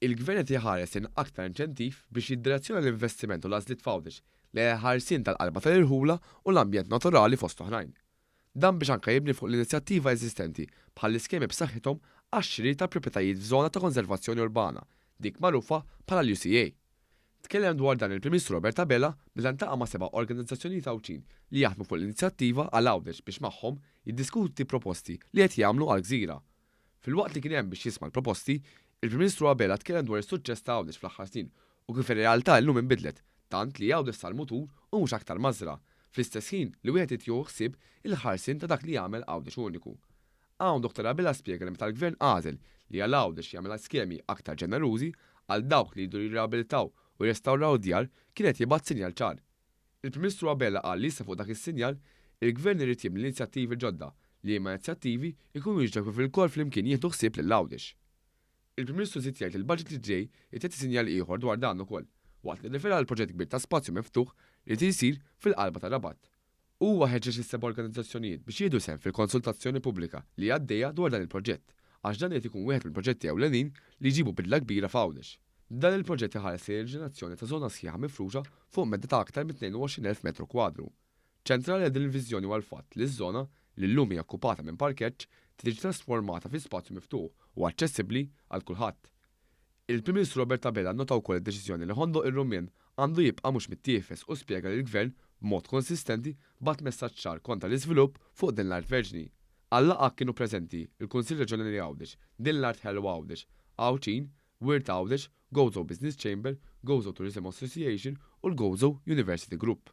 Il-Gvern qed iħares lejn aktar inċentiv biex jiddirezzjona l-investiment u l-għażliet f'Għawdex lejn il-ħarsien tal-qalba tal-irħula u l-ambjent naturali fost oħrajn. Dan biex anke jibni fuq l-inizjattiva eżistenti bħall-iskemi b'saħħithom għax-xiri ta' proprjetajiet f'żona ta' konservazzjoni urbana, dik magħrufa bħala l-UCA. Tkellem dwar dan il-Prim Ministru Robert Abela meta ltaqa' ma' seba' organizzazzjonijiet Għawdxin li jaħdmu fuq l-inizjattiva għal Għawdex biex magħhom jiddiskuti proposti li qed jagħmlu għall-gżira. Filwaqt li kien hemm biex jisma' l-proposti, il-Prim Ministru Abela tkellem dwar is-suċċess ta' Għawdex fl-aħħar snin u kif ir-realtà illum inbidlet, tant li Għawdex sar mutur u mhux aktar mażra, fl-istess ħin li wieħed irid jieħu ħsieb il-ħarsien ta' dak li jagħmel Għawdex uniku. Hawn Dottor Abela spjega li meta l-Gvern għażel li għal Għawdex jagħmel skemi aktar ġenerużi għal dawk li jridu jirriabilitaw u jirrestawraw d-djar kien qed jibgħat sinjal ċar. Il-Prim Ministru Abela qal li issa fuq dak is-sinjal, il-Gvern irid jibni l-inizjattivi l-ġodda, liema inizjattivi jkunu jixbhu kif ilkoll flimkien jieħdu ħsieb lil Għawdex. Il-Prim Ministru żied jgħid li l-budget li ġej irid jagħti sinjal ieħor dwar dan ukoll, waqt li rrifera għall-proġett kbir ta' spazju miftuħ li jrid isir fil-qalba tar-Rabat. Huwa ħeġġeġ lis-seba' organizzazzjonijiet biex jieħdu sehem fil-konsultazzjoni pubblika li għaddejja dwar dan il-proġett, għax dan irid ikun wieħed mill-proġetti ewlenin li jġibu bidla kbira f'Għawdex. Dan il-proġett iħares lejn il-ġenerazzjoni ta' żona sħiħa mifruxa fuq medda ta' aktar minn 22,000 metru kwadru. Ċentrali għal din il-viżjoni huwa l-fatt li ż-żona, li llum hija okkupata minn parkeġġ, trid tiġi trasformata fi spazju miftuħ u aċċessibbli għal kulħadd. Il-Prim Ministru Robert Abela nnota wkoll id-deċiżjoni li Ħondoq ir-Rummien għandu jibqa' mhux mittiefes u spjega li l-Gvern, b'mod konsistenti, bagħat messaġġ ċar kontra l-iżvilupp fuq din l-art verġni. Għal-laqgħa kienu preżenti l-Kunsill Reġjonali Għawdex, Din l-Art Ħelwa Għawdex, Għawdxin, Wirt Għawdex, Gozo Business Chamber, Gozo Tourism Association u l-Gozo University Group.